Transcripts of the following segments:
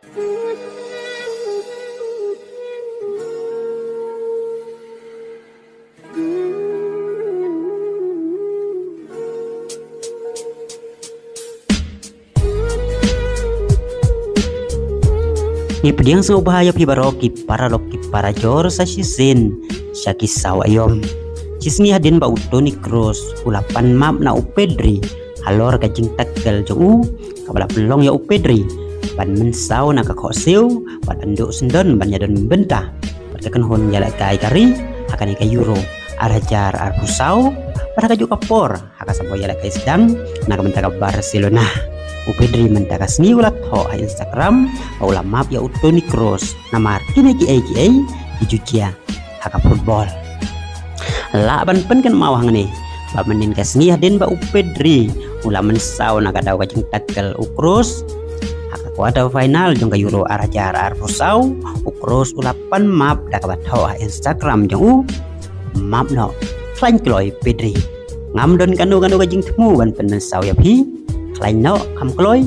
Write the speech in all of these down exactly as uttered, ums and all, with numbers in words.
Ngi pdiang sngewbha ïa phi baroh ki paralok ki parajor sa shisien sha ki saw aïom. Shi sngi hadien ba u Toni Kroos u la pan map na u Pedri halor ka jingtackle jong u, kaba la pynlong ïa u Pedri ban mynsaw na ka khohsiew bad ban duh syndon ban ïadon bynta bad ka kynhun ïalehkai ka ri ha kane ka Euro ar hajar arphew saw, bad ha kajuh ka por ha ka sabo ïalehkai sdang na ka bynta ka Barcelona. U Pedri mynta ka sngi u la thoh ha Instagram ba u la map ïa u Toni Kroos namar kine kiei kiei ki ju jia ha ka football. Lah ban pynkynmaw hangne ba mynnin ka sngi hadien ba u Pedri u la mynsaw na ka daw ka jingtackle u Kroos ha ka quarter final jong ka Euro ar hajar arphew saw, u Kroos u la pan map da kaba thoh ha Instagram jong u: "Map noh, khlaiñ kloi Pedri. Ngam don kano kano ka jingthmu ban pynmynsaw ïa phi. Khlaiñ noh, kham kloi,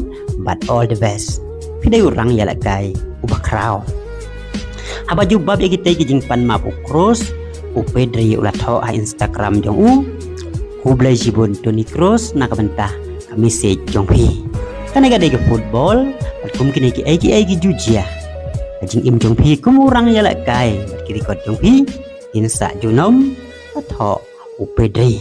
bad all the best. Phi dei u rangïalehkai uba khraw." Haba jubab ïa kitei ki jingpan map u Kroos, u Pedri u la thoh ha Instagram jong u: "Khublei shibun Toni Kroos na ka bynta ka message jong phi. Kane ka dei ka football, bad kum kine kiei kiei ki ju jia. Ka jingim jong phi kum u rangïalehkai bad ki record jong phi kin sa junom," la thoh u Pedri.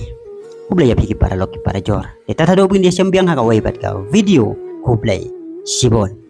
Khublei ïa phi ki paralok ki parajor. Te ta haduh ban ïashem biang ha kawei pat ka video. Khublei shibun.